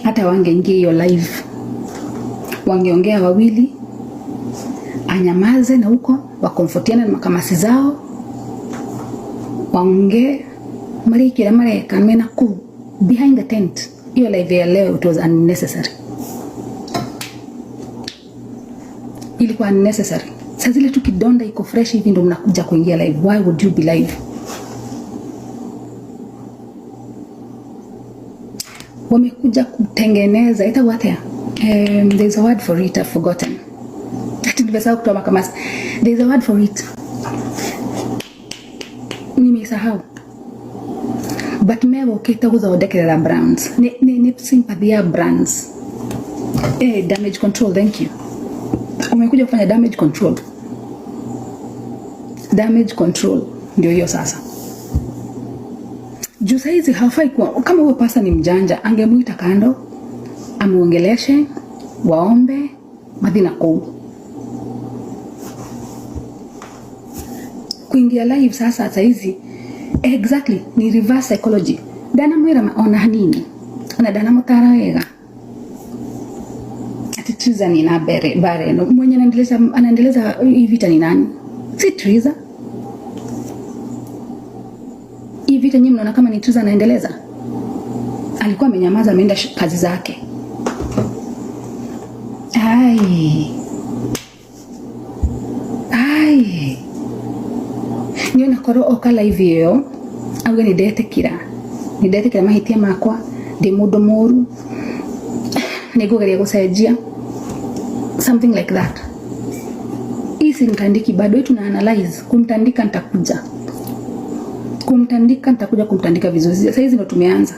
Hata wangeingia hiyo live, wangeongea wawili, anyamaze na huko wakomfortiane na makamasi zao, waongee marikira mareka mena ku behind the tent. Hiyo live ya leo it was unnecessary, ilikuwa unnecessary. Saa zile tu kidonda iko fresh hivi ndo mnakuja kuingia live. Why would you be live? Wamekuja kutengeneza ita what there? There's a word for it, I've forgotten. Ati nimesahau kutoa makamasi. There's a word for it. Nimesahau. But megũkĩte gũthondekerera brands. Ni sympathy ya brands. Damage control, thank you. Umekuja kufanya damage control. Damage control ndio hiyo sasa. Juu saizi hawafai kuwa, kama huyo pasa ni mjanja, angemuita kando, amuongeleshe, waombe mathina kuu. Kuingia live sasa saizi exactly ni reverse psychology. Ndanamwira ona hanini ona ndanamutara wega ati Triza ni na bere bare no mwenye anaendeleza hii vita ni nani? Si Triza. Hii vita nyinyi mnaona kama ni Triza anaendeleza? Alikuwa amenyamaza, ameenda kazi zake. Ai. Ai. Niona korwo oka live iyo auge ni ndetikira, ni ndetikira mahitia makwa, ndi mundu muru, nigugeria gucenjia, something like that. Hii si mtandiki bado, hii tuna analyze. Kumtandika nitakuja, kumtandika nitakuja kumtandika vizuri. Sasa hizi ndo tumeanza.